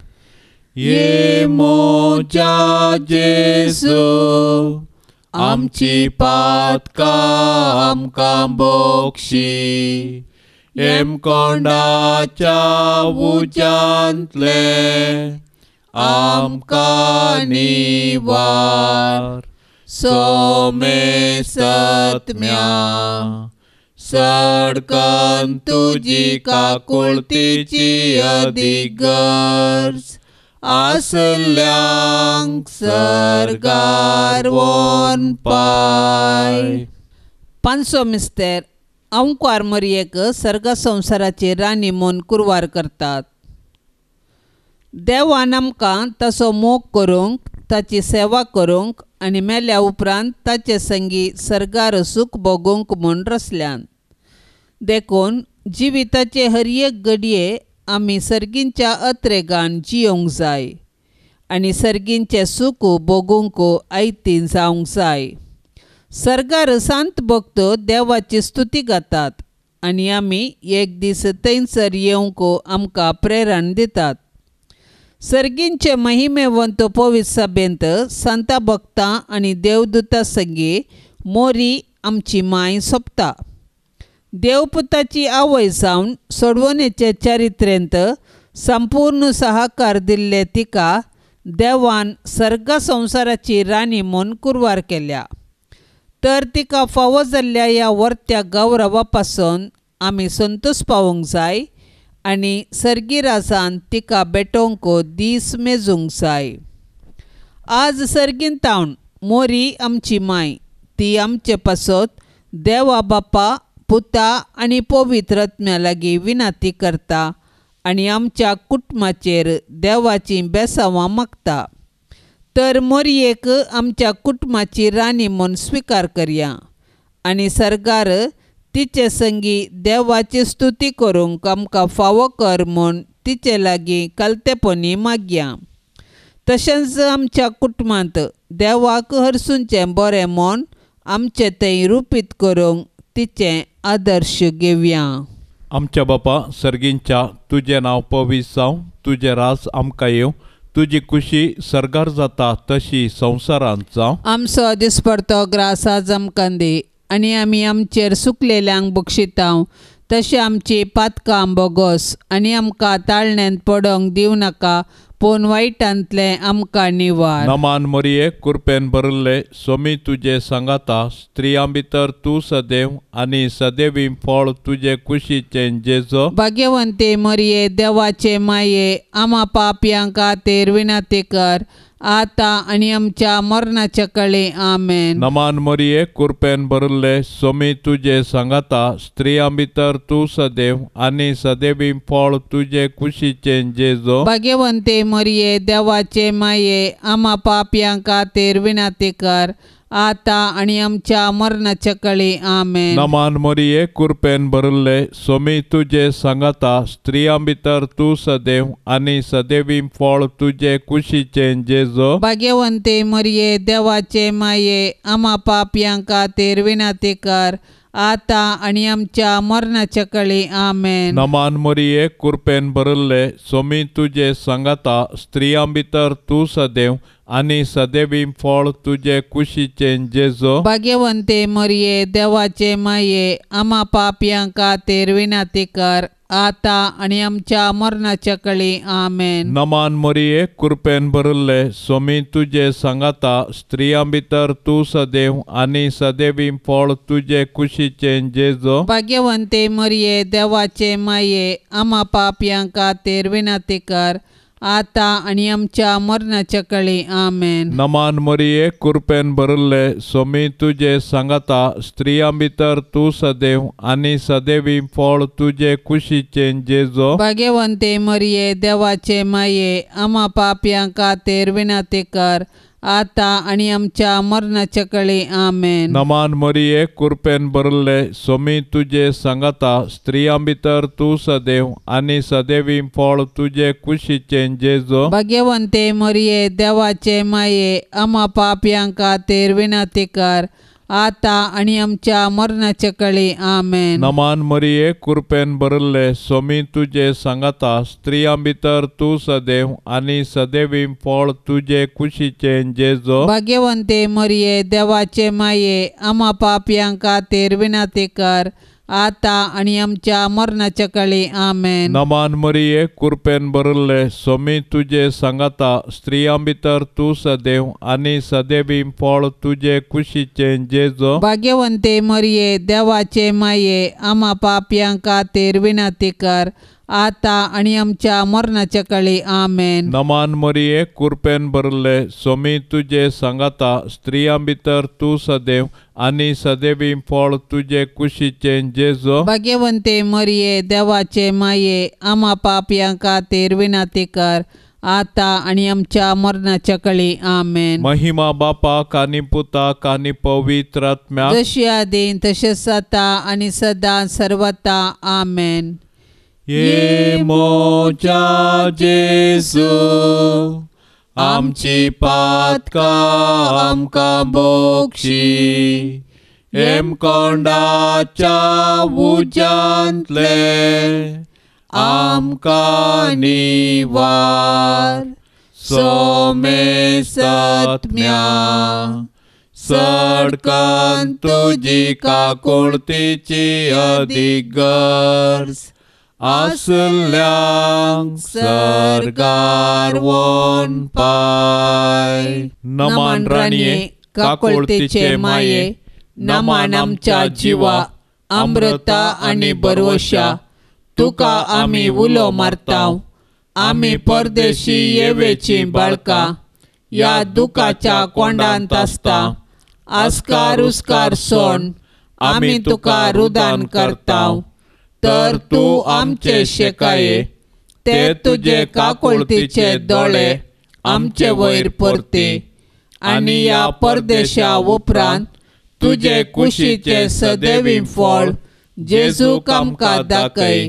ये मोजा जेजू आमची पातकां आमकां बोक्षी हेमकोंडाच्या उज्यांतले आमकां निवार. सोमे सत्म्या सडकन तुजी काकुळतीची अदीक गरज आसल्यांक सर्गार वोन पाय. पांचसो मिस्तेर अंकुआर मरियेक सर्ग संवसाराची राणी म्हूण कुरवार करतात. देवान आमकां ताचो मोग करूंक, ताची सेवा करूंक आनी मेल्या उपरांत ताचे संगी सर्गार सूख भोगूंक म्हूण रचल्यान. देखून जिविताचे हर एक घडये आमी सर्गींच्या अत्रेगान जियोंक जाय आनी सर्गींचें सूख भोगूंक आयती जावंक जाय. सर्गार सांत भक्त देवाची स्तुती गातात आनी आमी एक दीस थंयसर येवंक आमकां प्रेरण दितात. सर्गींचे महिमेवंत पवित्र सभेंत संता भक्तां आनी देवदूता संगी मोरी आमची माय सोंपता. देवपुताची आवय जावन सोडवणेचे चारित्रेंत संपूर्ण सहकार दिल्ले तिका देवान सर्ग संवसाराची राणी म्हूण कुरवार केल्या. तर तिका फावो जाल्ल्या ह्या वर्त्या गौरवा पासून आमी संतोश पावूंक जाय आनी सर्गी राजान तिका भेटोवंक दीस मेजूंक जाय. आज सर्गीन तावन मोरी आमची माय ती आमचे पासत देवा बापा पुता आनी पवित्र आत्म्या लागीं विनंती करता आनी आमच्या कुटुंबाचेर देवाचीं बेसांवां मागता. तर मोरयेक आमच्या कुटुंबाची राणी म्हूण स्विकार करया आनी सरकार तिचे संगी देवाची स्तुती करूंक आमकां फावो कर म्हूण तिचे लागीं कालतेपणी मागया. तशेंच आमच्या कुटुंबांत देवाक हरसूंचें बरें म्हूण आमचें थंय रुपीत करूंक तिचें आदर्श घेवया. आमच्या बापा सर्गींच्या, तुजें नांव पवित्र जावं, तुजें राज आमकां येवं, तुजी खुशी सर्गार जाता तशी संवसारांत जावं. आमचो दिसपडतो ग्रास आज आमकां दी आनी आमी आमचेर सुकलेल्यांक बक्षितांव तशें आमची पातकां बोगोस आनी आमकां ताळण्यांत पडोंक दिवं नाका पूण वायटांतलें आमकां निवार. नमान मोरये, कृपेन भरिल्ले, स्वामी तुजे सांगाता, स्त्रियां भितर तूं सदैव आनी सदैवी फळ तुजे कुशीचें जेजो. भाग्यवंती मोरये, देवाचे माये, आमा पापयां खातीर विनंती कर आतां आनी आमच्या मरणाच्या कळे. आमेन. नमान मोरये, कृपेन भरिल्ले, स्वामी तुजे सांगाता, स्त्रियां भितर तूं सदैव आनी सदैवी फळ तुजे कुशीचें जेजो. भाग्यवंती मोरये, देवाचे माये, आमा पापयां खातीर विनंती कर आतां आनी आमच्या मरणाच्या कळे. आमेन. नमान मोरये, कृपेन भरिल्ले, स्वामी तुजे सांगाता, स्त्रियां भितर तूं सदैव आनी सदैवी फळ तुजे कुशीचें जेजो. भाग्यवंती मोरये, देवाचे माये, आमा पापयां खातीर विनंती कर आतां आनी आमच्या मरणाच्या कळे. आमेन. नमान मोरये, कृपेन भरिल्ले, स्वामी तुजे सांगाता, स्त्रियां भितर तूं सदैव आनी सदैवी फळ तुजे कुशीचें जेजो. भाग्यवंती मोरये, देवाचे माये, आमा पापयां खातीर विनंती कर आतां आनी आमच्या मरणाच्या कळे. आमेन. नमान मोरये, कृपेन भरिल्ले, स्वामी तुजे सांगाता, स्त्रियां भितर तूं सदैव आनी सदैवी फळ तुजे कुशीचें जेजो. भाग्यवंती मोरये, देवाचे माये, आमा पापयां खातीर विनंती कर आतां आनी आमच्या मरणाच्या कळे. आमेन. नमान मोरये, कृपेन भरिल्ले, स्वामी तुजे सांगाता, स्त्रियां भितर तूं सदैव आनी सदैवी फळ तुजे कुशीचें जेजो. भाग्यवंती मोरये, देवाचे माये, आमा पापयां खातीर विनंती कर आतां आनी आमच्या मरणाच्या कळे. आमेन. नमान मोरये, कृपेन भरिल्ले, स्वामी तुजे सांगाता, स्त्रियां भितर तूं सदैव आनी सदैवी फळ तुजे कुशीचें जेजो. भाग्यवंती मोरये, देवाचे माये, आमा पापयां खातीर विनंती कर आतां आनी आमच्या मरणाच्या कळे. आमेन. नमान मोरये, कृपेन भरिल्ले, स्वामी तुजे सांगाता, स्त्रियां भितर तूं सदैव आनी सदैवी फळ तुजे कुशीचें जेजो. भाग्यवंती मोरये, देवाचे माये, आमा पापयां खातीर विनंती कर आतां आनी आमच्या मरणाच्या कळे. आमेन. नमान मोरये, कृपेन भरिल्ले, स्वामी तुजे सांगाता, स्त्रियां भितर तूं सदैव आनी सदैवी फळ तुजे कुशीचें जेजो. भाग्यवंती मोरये, देवाचे माये, आमा पापयां खातीर विनंती कर आतां आनी आमच्या मरणाच्या कळे. आमेन. नमान मोरये, कृपेन भरिल्ले, स्वामी तुजे सांगाता, स्त्रियां भितर तूं सदैव आनी सदैवी फळ तुजे कुशीचें जेजो. भाग्यवंती मोरये, देवाचे माये, आमा पापयां खातीर विनंती कर आतां आनी आमच्या मरणाच्या कळे. आमेन. महिमा बापाक आनी पुताक आनी पवित्र आत्म्याक, जशी आदीं तशेंच आतां आनी सदां सर्वता. आमेन. ये मोजा जेजू, आमची पातकां आमकां बोक्षी, हेमकोंडाच्या उज्यांतले आमकां निवार, सोमेसत्म्या सडकन तुजी काकुळतीची अदीक गरज आसल्यांक सर्गार वोन पाय. नमान राणये, काकुळतीचे माये, नमान आमच्या जिवा, अमृता आनी बरवशा, तुका आमी उलो मारतांव. आमी परदेशी येवेची बाळकां, ह्या दुखाच्या कोंडांत आसता. आस्कार उस्कार सोण आमी तुका रुदान करता. तर तूं आमचे शेकाये ते तुजे काकुळतीचे दोळे आमचे वयर परती आनी ह्या परदेशा उपरांत तुजे कुशीचे सदैवी फळ जेजूक आमकां दाखय.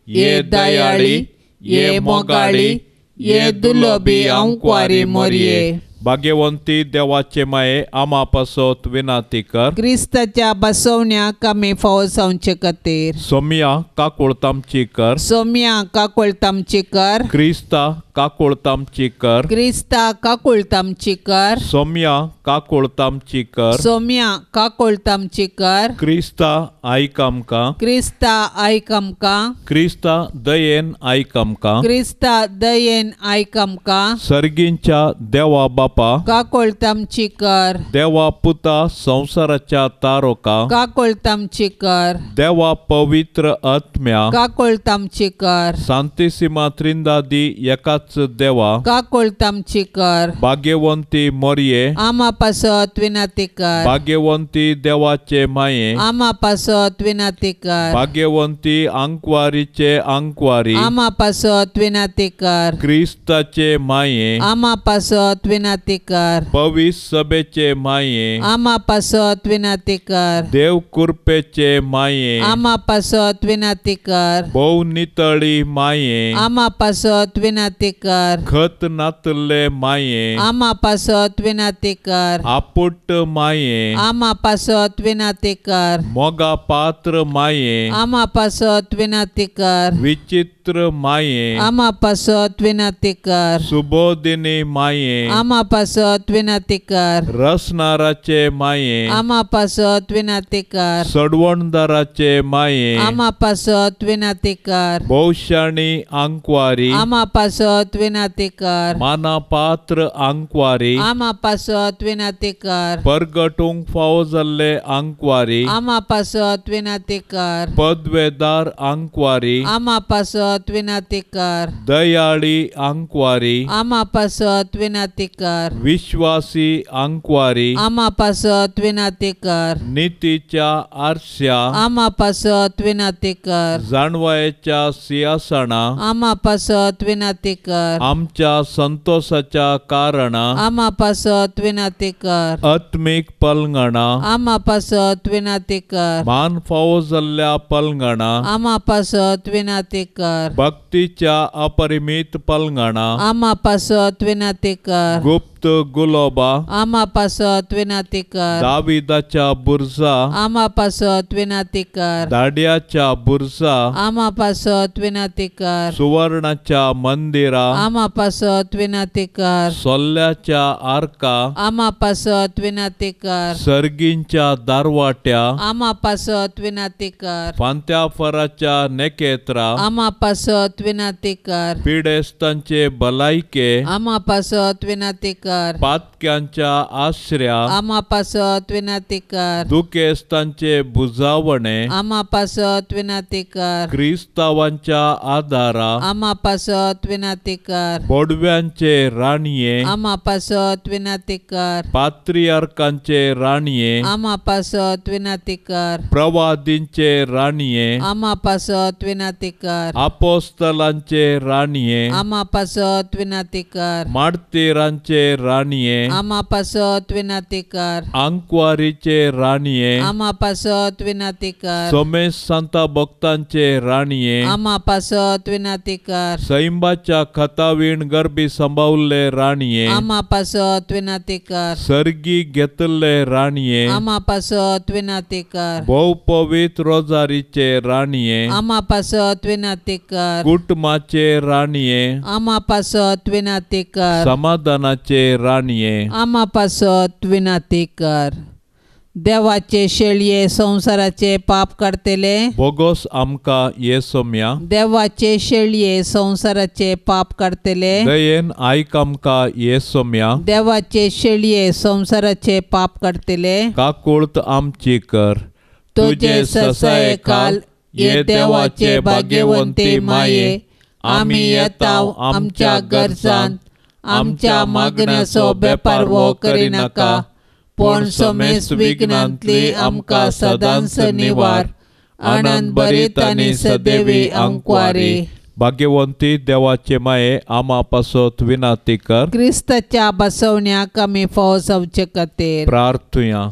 ये दयाळी, ये मोगाळी, ये दुलोबी आंकवारी मोरये. भाग्यवंती देवाचे माये आमा पासत विनाती कर. क्रिस्ताच्या बसवण्याक आमी फावो जावचे खातीर. सोमिया काकुळतामची कर. सोमिया काकुळतामची कर. क्रिस्ता काकुळतामची कर. क्रिस्ता काकुळतामची कर. सोमिया काकुळतामची कर. सोमिया काकुळतामची कर. क्रिस्ता आयक आमकां. क्रिस्ता आयक आमकां. क्रिस्ता दयेन आयक आमकां. क्रिस्ता दयेन आयक आमकां. सर्गींच्या देवा बापा काकुळतामची कर. देवा पुता संवसाराच्या तारोका काकुळतामची कर. देवा पवित्र आत्म्या काकुळतामची कर. सांतिसिमा त्रिंदादी एकाच देवा काकुळतामची कर. भाग्यवंती मोरये आमा पासत विनाती कर. भाग्यवंती देवाचे माये आमा पासत विनाती कर. भाग्यवंती आंकवारीचे आंकवारी आमा पासत विनाती कर. क्रिस्ताचे माये आमा पासत विनाती कर. पवित्र सभेचे माये आमा पासत विनाती कर. देव कृपेचे माये आमा पासत विनाती कर. भोव नितळी माये आमा पासत विनाती कर. खत नातले माये आमा पासत विनाती कर. आपुट माये आमा पासत विनाती कर. मोगा पात्र माये आमा पासत विनाती कर. विचित्र माये आमा पासत विनाती कर. सुबोधिनी माये आमा पासत विनाती कर. रसनाराचे माये आमा पासत विनाती कर. सडवणदाराचे माये आमा पासत विनाती कर. भोवशाणी आंकवारी आमा पासत विनाती कर. मानापात्र आंकवारी आमा पासत विनाती कर. परगटूंक फावो जाल्ले आंकवारी आमा पासत विनाती कर. पदवेदार आंकवारी आमा पासत विनाती कर. दयाळी आंकवारी आमा पासत विनाती कर. विश्वासी आंकवारी आमा पासत विनाती कर. नितीच्या आरश्या आमा पासत विनाती कर. जाणवायेच्या सिंहासना आमा पासत विनाती कर. आमच्या संतोषाच्या कारणा आमा पासत विनाती कर. आत्मीक पलंगणा आमा पासत विनाती कर. मान फावो जाल्ल्या पलंगणा आमा पासत विनाती कर. भक्तीच्या अपरिमित पलंगणा आमा पासत विनाती कर. गुप्त गुलोबा आमा पासत विनाती कर. दाविदाच्या बुरजा आमा पासत विनाती कर. दाड्याच्या बुरजा आमा पासत विनाती कर. सुवर्णाच्या मंदिरा आमा पासत विनाती कर. सोल्ल्याच्या आर्का आमा पासत विनाती कर. सर्गींच्या दारवाट्या आमा पासत विनाती कर. फांत्याफराच्या नेकेत्रा आमा पासत विनाती कर. पिडेस्तांचे भलायके आमा पासत विनाती कर. पातक्यांच्या आश्र्या आमा पासत विनाती कर. दुखेस्तांचे बुजावणे आमा पासत विनाती कर. क्रिस्तावांच्या आधारा आमा पासत विनाती कर. बोडव्यांचे राणये आमा पासत विनाती कर. पात्रियार्कांचे राणये आमा पासत विनाती कर. प्रवादींचे राणये आमा पासत विनाती कर. आपोस्तलांचे राणये आमा पासत विनाती कर. मार्तीरांचे राणये आमा पासत विनाती कर. आंकवारीचे राणये आमा पासत विनाती कर. सोमेश सांता भक्तांचे राणये आमा पासत विनाती कर. सैंबाच्या खतावीण गर्भी सांबावल्ले राणये आमा पासत विनाती कर. सर्गी घेतल्ले राणये आमा पासत विनाती कर. भोव पवित्र रोजारीचे राणये आमा पासत विनाती कर. कुटुंबाचे राणये आमा पासत विनाती कर. समाधानाचे राणये आमा पासत विनाती कर. देवाचे शेळये संवसाराचे पाप काडतले बोगोस आमकां ये सोम्या. देवाचे शेळये संवसाराचे पाप काडतले दयेन आयक आमकां ये सोम्या. देवाचे शेळये संवसाराचे पाप काडतले काकुळत आमची कर. तुजे ससायेखाल ये देवाचे भाग्यवंती माये आमी येता आमच्या गरजान आमच्या मागण्याचो बेपारवो करिनाका पूण समेस्त विघ्नांतली आमकां सदांच निवार. आनंद भरीत आनी सदैवी आंकवारी. भाग्यवंती देवाचे माये आमा पासत विनाती कर. क्रिस्ताच्या बसवण्याक आमी फावो जावचे खातीर प्रार्थुया.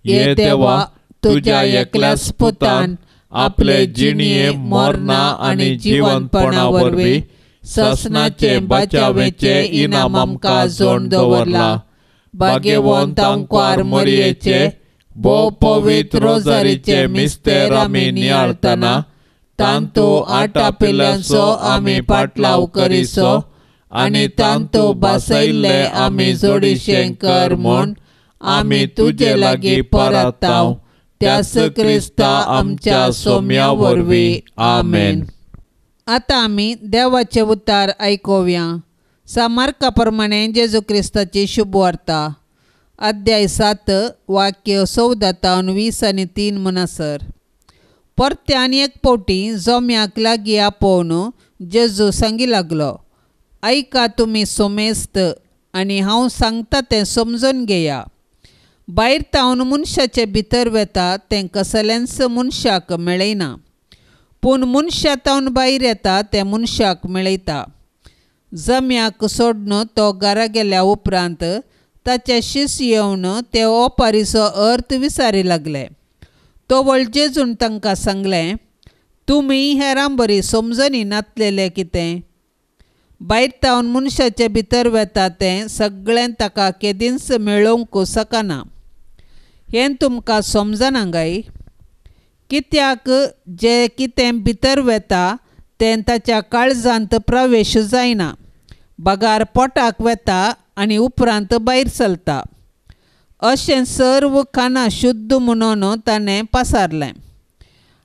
ये देवा, तुज्या एकल्याच पुतान आपले जिणये मरणा आनी जिवंतपणा वरवीं ससनाचे बचावेचे इनाम आमकां जोड दवरला. भाग्यवंत आंकवार मरयेचे भोव पवित्र रोजारीचे मिस्तेर आमी नियाळतना तांतू आटापिल्ल्यांचो आमी पाटलाव करिसो आनी तांतू बसयल्ले आमी जोडीशें कर म्हूण आमी तुजे लागीं परताव. त्यास क्रिस्ता आमच्या सोम्या वरवीं. आमेन. आतां आमी देवाचे उतार आयकुया. सामार्का प्रमाणे जेजू क्रिस्ताची शुभवार्ता, अध्याय 7 वाक्य 14 तावन 20 आनी 3 म्हणसर. परत्यान एक फावटी जोम्याक लागीं आपोवन जेजू सांगी लागलो, आयका तुमी सोमेस्त आनी हांव सांगता तें समजून घेया. भायर तावन मनशाचे भितर वेता तें कसलेंच मनशाक मेळयना, पूण मनशा तावन भायर येता तें मनशाक मेळयता. जम्याक सोडून तो घरा गेल्या उपरांत ताचे शिस येवन ते ओपारीचो अर्थ विचारी लागले. तोवळ जेजून तांकां सांगलें, तुमी हेरां बरी समजणी नातलेले कितें? भायर तावन मनशाचे भितर वेता तें सगळें ताका केदींच मेळोवंक शकना. हें तुमकां समजना काय? कित्याक जें कितें भितर वेता तें ताच्या काळजांत प्रवेश जायना, बगार पोटाक वेता आनी उपरांत भायर चलता. अशें सर्व खाणां शुद्ध म्हणून ताणें पसारलें.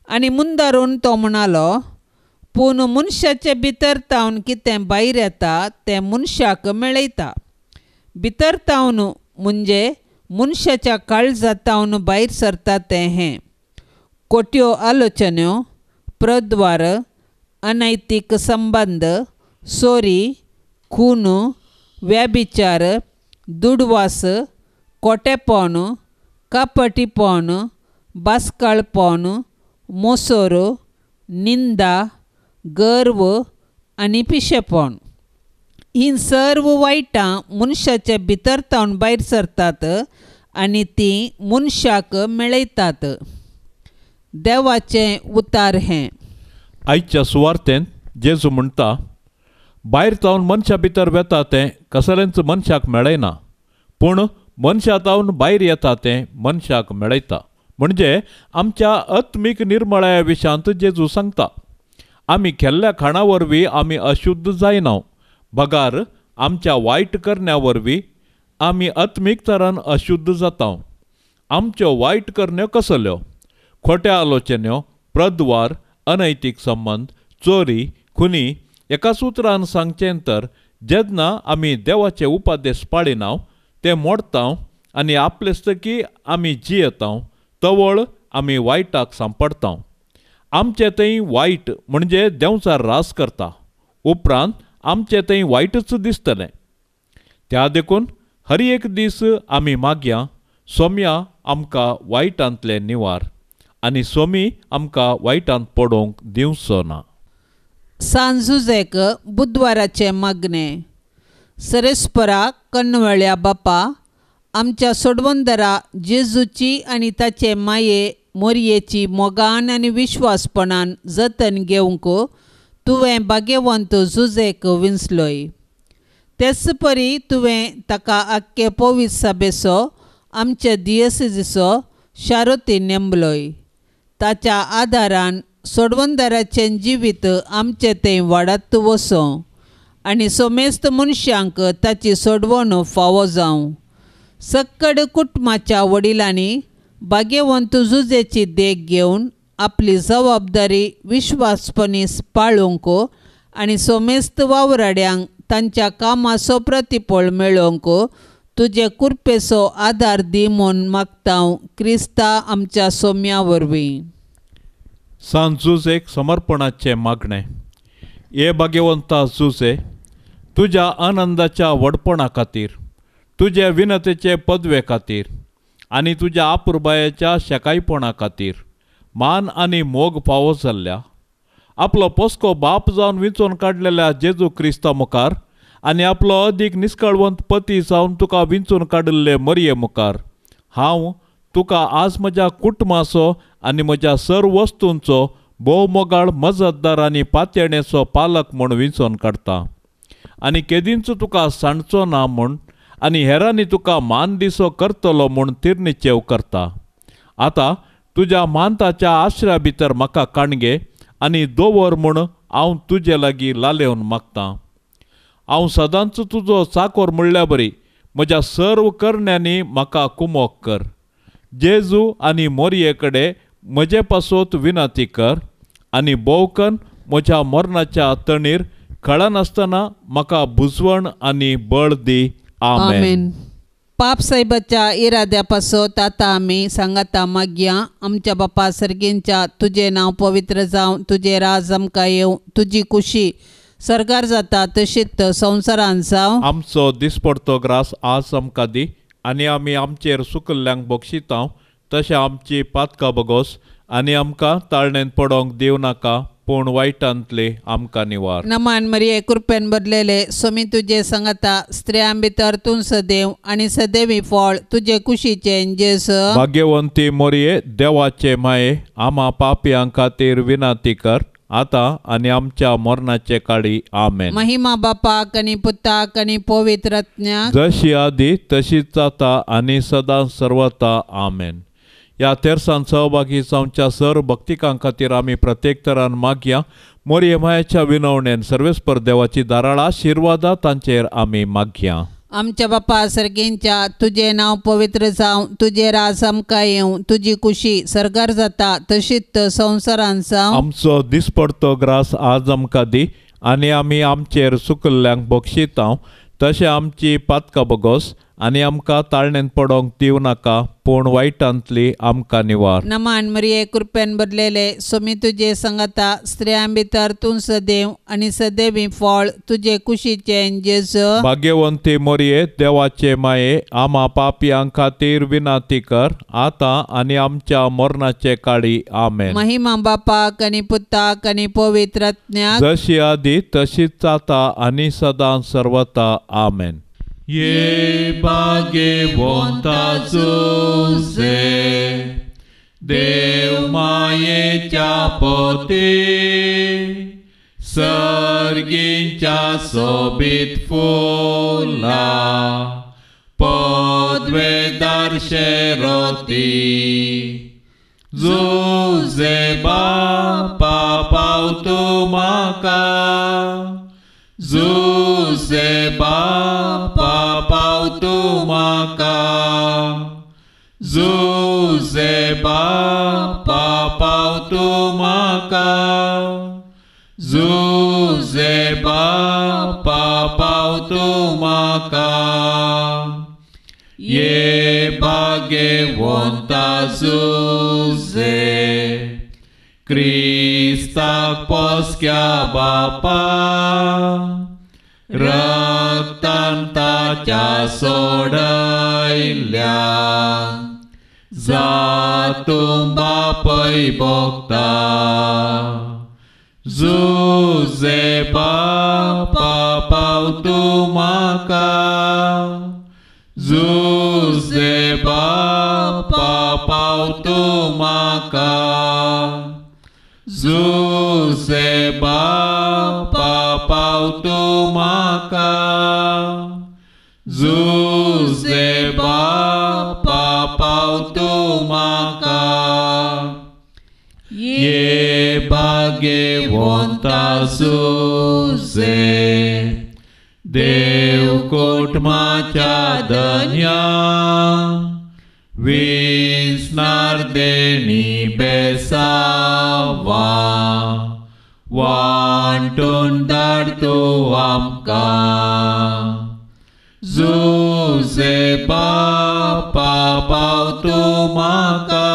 आनी मुंदारून तो म्हणालो, पूण मनशाचे भितर तावन कितें भायर येता तें मनशाक मेळयता. भितर तावन म्हणजे मनशाच्या काळजा तावन भायर सरता तें हें खोट्यो आलोचन्यो, प्रद्वार, अनैतीक संबंद, चोरी, खून, व्यभिचार, दुडवास, खोटेपण, कपटीपण, बास्काळपण, मोसोर, निंदा, गर्व आनी पिशेपण. हीं सर्व वायटां मनशाचे भितर तावन भायर सरतात आनी तीं मनशाक मेळयतात. देवाचें उतार हें. आयच्या सुवार्तेंत जेजू म्हणटा, भायर तावन मनशा भितर वेता तें कसलेंच मनशाक मेळयना, पूण मनशा तावन भायर येता तें मनशाक मेळयता. म्हणजे आमच्या आत्मीक निर्मळाया विशांत जेजू सांगता, आमी केल्ल्या खाणा वरवीं आमी अशुद्ध जायना, बगार आमच्या वायट करण्या वरवीं आमी आत्मीक तरान अशुद्ध जाता. आमच्यो वायट करण्यो कसल्यो? खोट्या आलोचन्यो, प्रद्वार, अनैतीक संबंद, चोरी, खुनी. एका सुत्रान सांगचें तर जेन्ना आमी देवाचे उपादेश पाळिना ते मोडता आनी आपलेस्तकी आमी जियेता, तवळ आमी वायटाक सांपडटा. आमचे थंय वायट म्हणजे देंवचार रास करता, उपरांत आमचे थंय वायटच दिसतलें. त्या देखून हर एक दीस आमी मागया, सोम्या आमकां वायटांतले निवार आनी सोमी आमकां वायटांत पडोवंक दिवचो ना. सांजुजेक बुधवाराचें मागणें. सरेस्परा कन्नवळ्या बापा, आमच्या सोडवंदरा जेजूची आनी ताचे माये मोरयेची मोगान आनी विश्वासपणान जतन घेवंक तुवें भाग्यवंत जुजेक विंचलोय. तेच परी तुवें ताका आख्खे पवित्र सभेचो आमचे दियसिजीचो शारोती नेमलोय. ताच्या आदारान सोडवंदराचें जिवीत आमचें तें वाडत वचों आनी सोमेस्त मनशांक ताची सोडवण फावो जावं. सक्कड कुटुंबाच्या वडिलांनी भाग्यवंत जुजेची देख घेवन आपली जबाबदारी विश्वासपणी पाळूंक आनी सोमेस्त वावराड्यांक तांच्या कामाचो प्रतिफळ मेळोवंक तुजे कृपेचो आदार दी म्हूण मागता क्रिस्ता आमच्या सोम्या वरवीं. सांत जुजेक समर्पणाचें मागणें. हे भाग्यवंता जुजे, तुज्या आनंदाच्या व्हडपणा खातीर, तुजे विनतेचे पदवे खातीर आनी तुज्या आपुरबायेच्या शेकायपणा खातीर मान आनी मोग फावो जाल्ल्या आपलो पोसको बाप जावन विंचून काडलेल्या जेजू क्रिस्ता मुखार आनी आपलो अदीक निस्कळवंत पती जावन तुका विंचून काडिल्ले मरये मुखार हांव तुका आज म्हज्या कुटुंबाचो आनी म्हज्या सर्व वस्तूंचो भोव मोगाळ मजतदार आनी पातयेणेचो पालक म्हूण विंचून काडटा आनी केदींच तुका सांडचो ना म्हूण आनी हेरांनी तुका मान दिसो करतलो म्हूण तिर्निचेव करता. आतां तुज्या मानताच्या आश्र्या भितर म्हाका काणगे आनी दवर म्हूण हांव तुजे लागीं लालेवन मागतां. हांव सदांच तुजो चाकोर म्हणल्या बरी म्हज्या सर्व करण्यांनी म्हाका कुमोक कर. जेजू आनी मोरये कडेन म्हजे पासत विनंती कर आनी भोवकन म्हज्या मरणाच्या तणीर कळनासतना म्हाका बुजवण आनी बळ दी. आमेन. पाप साहेबाच्या इराद्या पासत आतां आमी सांगाता मागया. आमच्या बापा सर्गींच्या तुजें नांव पवित्र जावं, तुजें राज आमकां येवं, तुजी कुशी सरकार जाता तशीच संवसारान जावं. आमचो दिसपडतो ग्रास आज आमकां दी आनी आमी आमचेर सुकल्ल्यांक बक्षितांव तशें आमची पातकां बगोस आनी आमकां ताळणेन पडोंक दिवं नाका पूण वायटांतले आमकां निवार. नमान मरिये कृपेन भरलेले स्वामी तुजे सांगाता, स्त्रियां भितर तूं सदैव आनी सदैवी फळ तुजे कुशीचें जेजू. भाग्यवंती मोरये देवाचे माये आमा पापयां खातीर विनंती कर आतां आनी आमच्या मरणाचे काळी. आमेन. महिमा बापाक आनी पुताक आनी पवित्र आत्म्याक, जशी आदी तशीच जाता आनी सदां सर्वता. आमेन. ह्या तेरसान सहभागी जावच्या सर्व भक्तिकां खातीर आमी प्रत्येक तरान मागया. मोरये मायेच्या विनवणेन सर्वेस्पर देवाची धाराळ आशिर्वादा तांचेर आमी मागया. आमच्या बापा सर्गींच्या तुजें नांव पवित्र जावं, तुजें राज आमकां येवं, तुजी कुशी सरकार जाता तशीच संवसारान जावं. आमचो दिसपडतो ग्रास आज आमकां दी आनी आमी आमचेर सुकल्ल्यांक बक्षितांव तशें आमची पातकां बगोस आनी आमकां ताळणेन पडोंक दिवं नाका पूण वायटांतली आमकां निवार. नमान मरिये कृपेन भरलेले स्वामी तुजे सांगाता, स्त्रियां भितर तूं सदैव आनी सदैवी फळ तुजे कुशीचें जेजू. भाग्यवंती मोरये देवाचे माये आमा पापयां खातीर विनंती कर आतां आनी आमच्या मरणाचे काळी. आमेन. महिमा बापाक आनी पुताक आनी पवित्र आत्म्याक, जशी आदी तशीच आतां आनी सदां सर्वता. आमेन. ये भाग्यवंता जुझे देव मायेच्या पोती सर्गींच्या सोबीत फुला पदवेदार शेरोती जुझे बापा पावतू म्हाका जुझे बापा पावतू म्हाका जुझे बापा पावतू म्हाका जुझे बापा पावतू म्हाका. ये भाग्यवंता जुझे क्रिस्ताक पोसक्या बापा रक्तान ताच्या सोडयल्या जातूं बापय भोगता जुझे बापा पावतूं म्हाका जुझे बापा पावतूं म्हाका जुझे बापा पावतूं म्हाका जुझे बापा पावतूं म्हाका. ये भाग्यवंता जुझे देव कुटुंबाच्या धन्या विसनार देणी बेसावा वांटून धाड तूं आमकां जुझे बापा पावतूं म्हाका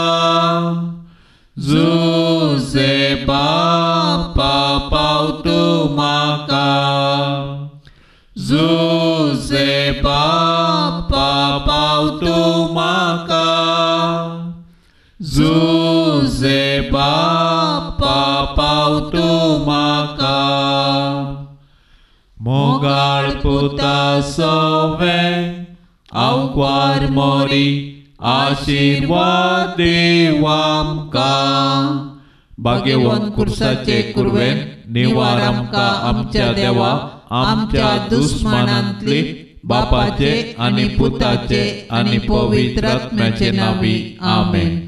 जुझे बापा पावतूं म्हाका जुझे बापा पावतूं म्हाका जुजे बापा पाव तूं म्हाका. मोगाळ पुता सवे आवक्वार मोरी आशिर्वाद दीव आमकां. भाग्यवंत कुर्साचे कुरवेन निवार आमकां आमच्या देवा आमच्या दुस्मानांतली बापाचे आनी पुताचे आनी पवित्र आत्म्याचे नांवी. आमेन.